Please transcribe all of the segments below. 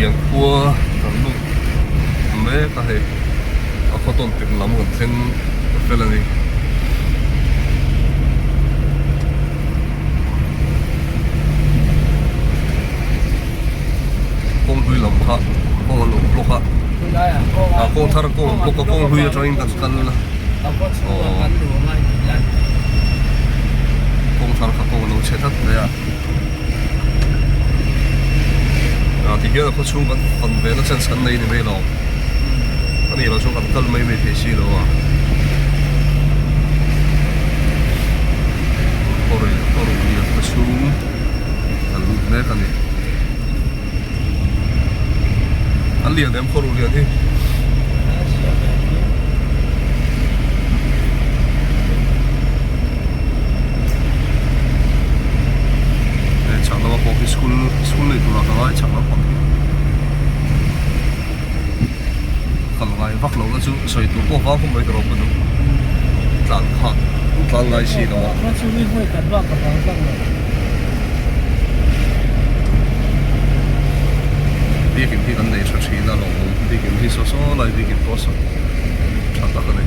Lian khua kan lut mek a hei a khaw tawn tirh lam kan thleng fel a ni. Kawng hlui lam kha kawng an lo block a ah kawng thar kawng an block a kawng hlui atangin kan kal aw kawng thar kha kawng a lo chhe tlat mai a ah ti hian a khaw chhung kan fan ve na chance kan nei ni mai lo a nih loh chuan kan kal mai mai thei si lo a khaw rui lian khaw chhung. Kan lut mek a ni. An lian em khaw ruh lian hi. Hei chhak lama pawh khi school school nei turah ka ngai chhak lampang hi. Kal ngai vak lo na chu sawi tur pawh vang khawp mai ka rawh ka duh. Tlan kha tlan ngai si lo a. Biakin hi kan nei tha thin a lawm biakin hi saw saw lai biakin pawh saw tha tak a ni.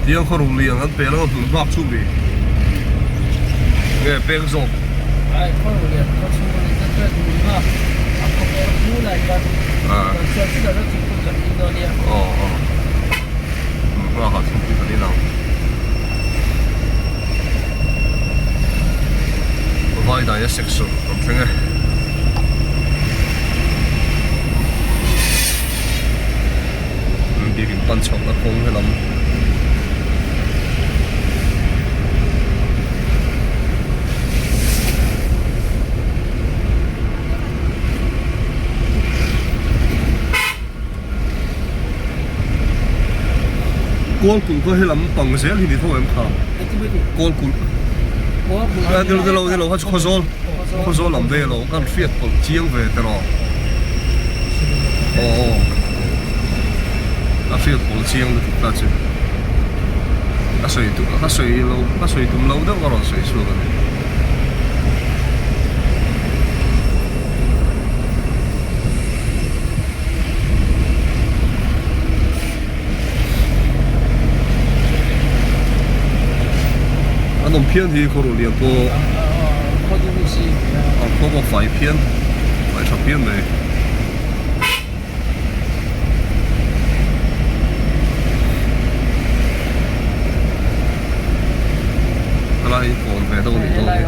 Tiang khaw ruk lian an pel anga hmun bak chu mi nge peng zawk. Ai khaw ruk lian khaw chhung a ni ta chuan hmun bak a khaw bawr hmu lai khan kan chhuah chu kan thingpui kan in dawn nia. Aw aw hmun bak ah thingpui kan in ang. Vai dai a section kan thleng e. Biakin pan chhohna kawng helam Kawlkulh kha helam pang zel hi ni tho em kha Kawlkulh ni lo ni lo kha chu Khawzawl Khawzawl lam daih alo kan hriat pawlh chiang ve teh rawh aw aw a hriat pawlh chiang lutuk ta chu a sawi tum a sawi lo a sawi tum lo deuh a rawn sawi chhuak a ni. An awm phian hi khaw ruh lian pawh a khaw pawh fai phian fai tha phian mai. Helai hi kawn ve deuh a nih dawn hi.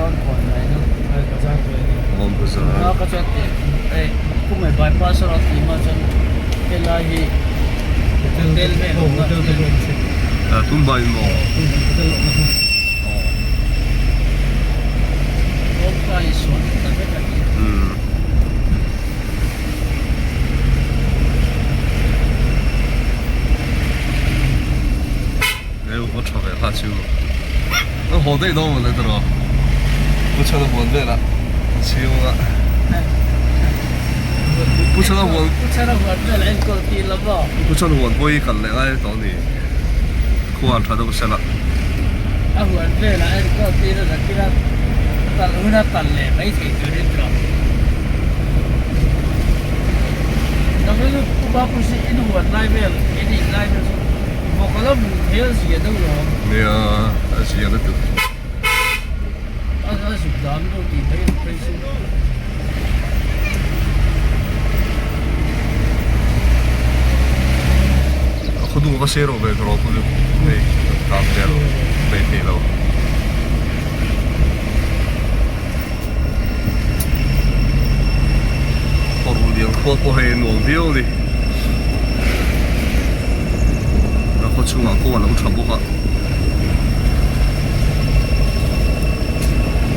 Kawn bazar. Tun bai maw? Reu va tha ve kha chu a haw daih dawn mawle tawh pu chhana huan velah chhung a pu chhana huan pu chhana huan velah enkawl tih lo maw pu chhana huan pawh hi kal leh ngai tawh a ni khua an tha deuh sela a huan velah enkawl tih na zakin a talh hun a talh leh mai thei turin tawh pu Bapu hi in huan lai vel in in lai vel chu Vawk a la hmuh thei a zia deuh lo ang. Nia, a zia lutuk. A a zuk dan deuh tih mai ang phei chu. A khaw dung va sei rawh ve ka rawh chu hei tlan vel mai thei lo. Khaw ruh lian khua pawh hei a nuam viau a ni a khaw chhungah pawh a lo tha bawk a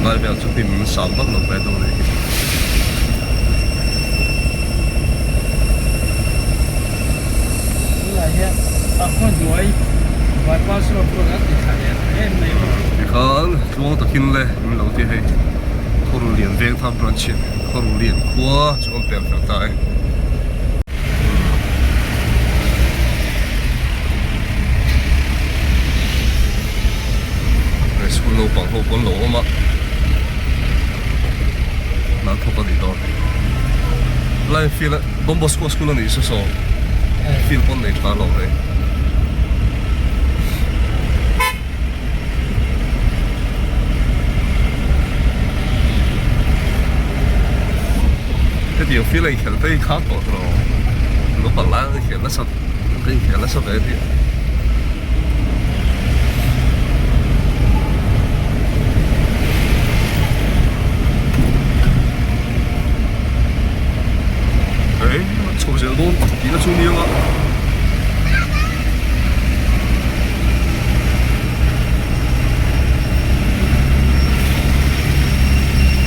lai vel chu hnim sang vak lo ve dawn a ni. Tunah hian a khaw hnuai bypass road pawh an ti tha leh em mai bawk. Tikhan tluang takin le min lo ti hei Khawru Lian Vengthar branch hian Khawru Lian khua chu an pel fel ta e. School naupang ho pawh an lo awm a hna thawk a nih dawn lai field a Don Bosco school a nih saw saw field pawn nei tha lo hei. Hetiang field a inkhelh te hi kha tawh tawh lo naupang lai an inkhelh nasa ka inkhelh nasa ve ania. Ei chho zel dawn tihna chu nia nga.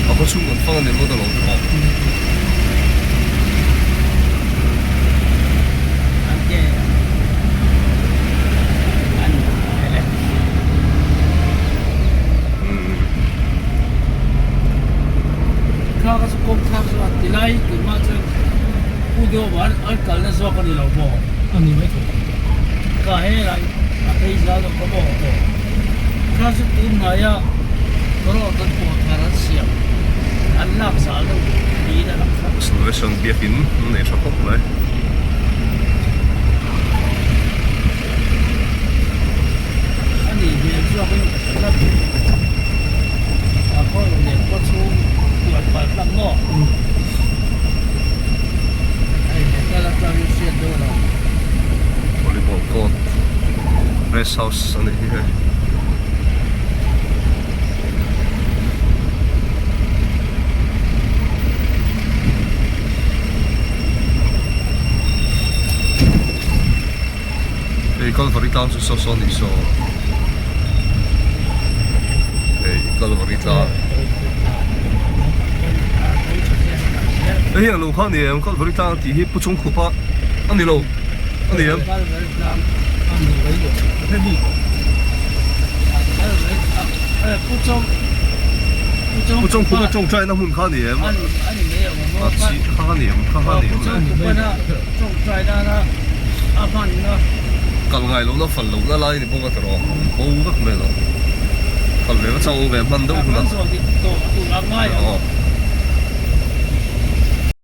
A khaw chhung kan fang a ni ringawt alawm te pawh. Ka helai a phei zal lo ka maw tawh. Kha chu tun hnaia road an pawh thar an siam an lak zal deuh niin a lang kha. Salvation biakin an nei tha khawp mai. A nih hmel zawkin ka hre tlat. A khaw leh khaw chhung tuan palh hlak maw? Hei hotel atangin hriat deuh lo. Volleyball court rest house a nih hi hei. Hei Calvary tlang chu saw saw a nih saw. Hei Calvary tlang. Hei hi ang lo kha a ni em Calvary tlang tih hi Pu Chungkhupa a ni lo a ni em. Pu Chungkhupa tawngtaina hmun kha a ni em. A chi kha a ni em kha kha a ni em le. Kal ngai lohna fal lohna lai a ni bawk a tawrh bo vek mai lo. Kal ve va chang ve hman deuh hunah. Aw.